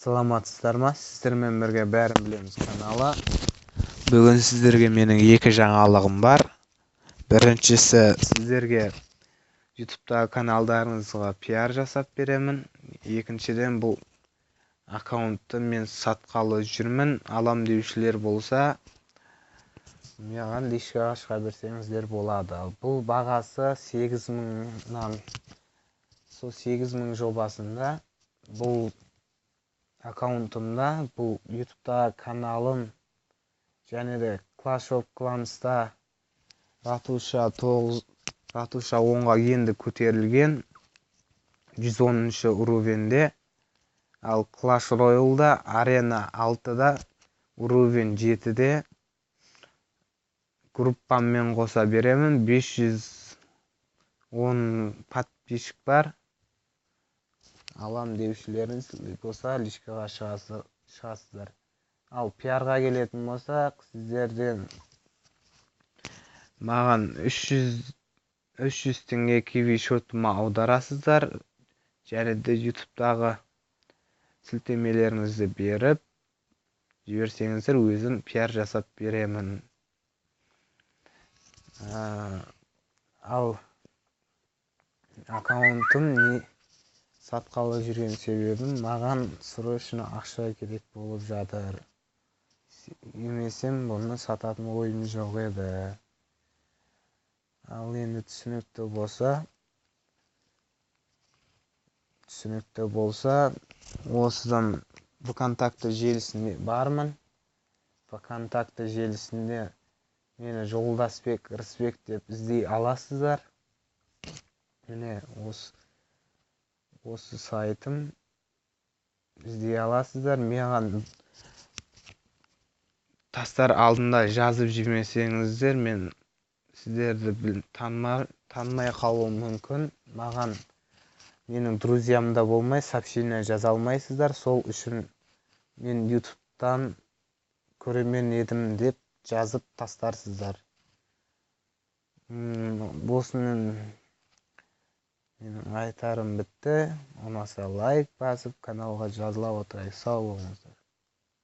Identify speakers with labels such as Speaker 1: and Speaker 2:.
Speaker 1: Саламатсыздар ма? Сіздермен бірге «Бәрін білеміз» каналы. Бүгін сіздерге менің екі жаңалығым бар. Біріншісі, сіздерге Ютубтағы каналдарыңызға пиар жасап беремін. Екіншіден, бұл аккаунтты мен сатқалы жүрмін. Алам деушілер болса, маған личкаға шыға берсеңіздер болады. Бұл бағасы 8000-нан, сол 8000 жобасында. Бұл аккаунтымда, бұл Ютубта каналым және де Clash of Clans'та ратуша 9, ратуша 10-ға енді көтерілген, 110 уровеньде. Ал Clash Royale'да арена 6-да, уровень 7-де. Группаммен қоса беремін. 510 подписчик бар. Алам деушілеріңіз болса, личкаға шығасыздар. Ал пиарға келетін болсақ, сіздерден маған 300 теңге киви счетыма аударасыздар және де Ютубтағы сілтемелеріңізді беріп жіберсеңіздер, өзім пиар жасап беремін. Ал аккаунтым не сатқалы жүрген себебім, маған срочно ақша керек болып жатыр. Емесем, бұны сататын ойым жоқ еді. Ал енді түсінікті болса, осыдан ВКонтакте желісінде бармын. ВКонтакте желісінде мені Жолдасбек Рысбек деп іздей аласыздар. Міне, осы сайтым, іздей аласыздар. Маған тастар алдында жазып жібермесеңіздер, мен сіздерді танымай қалуым мүмкін. Маған менің друзьямда болмай, сообщение жаза алмайсыздар. Сол үшін мен Ютубтан көрермен едім деп жазып тастарсыздар. Осымен менің айтарым бітті. Ұнаса, лайк басып, каналға жазыла отырайық. Сау болыңыздар.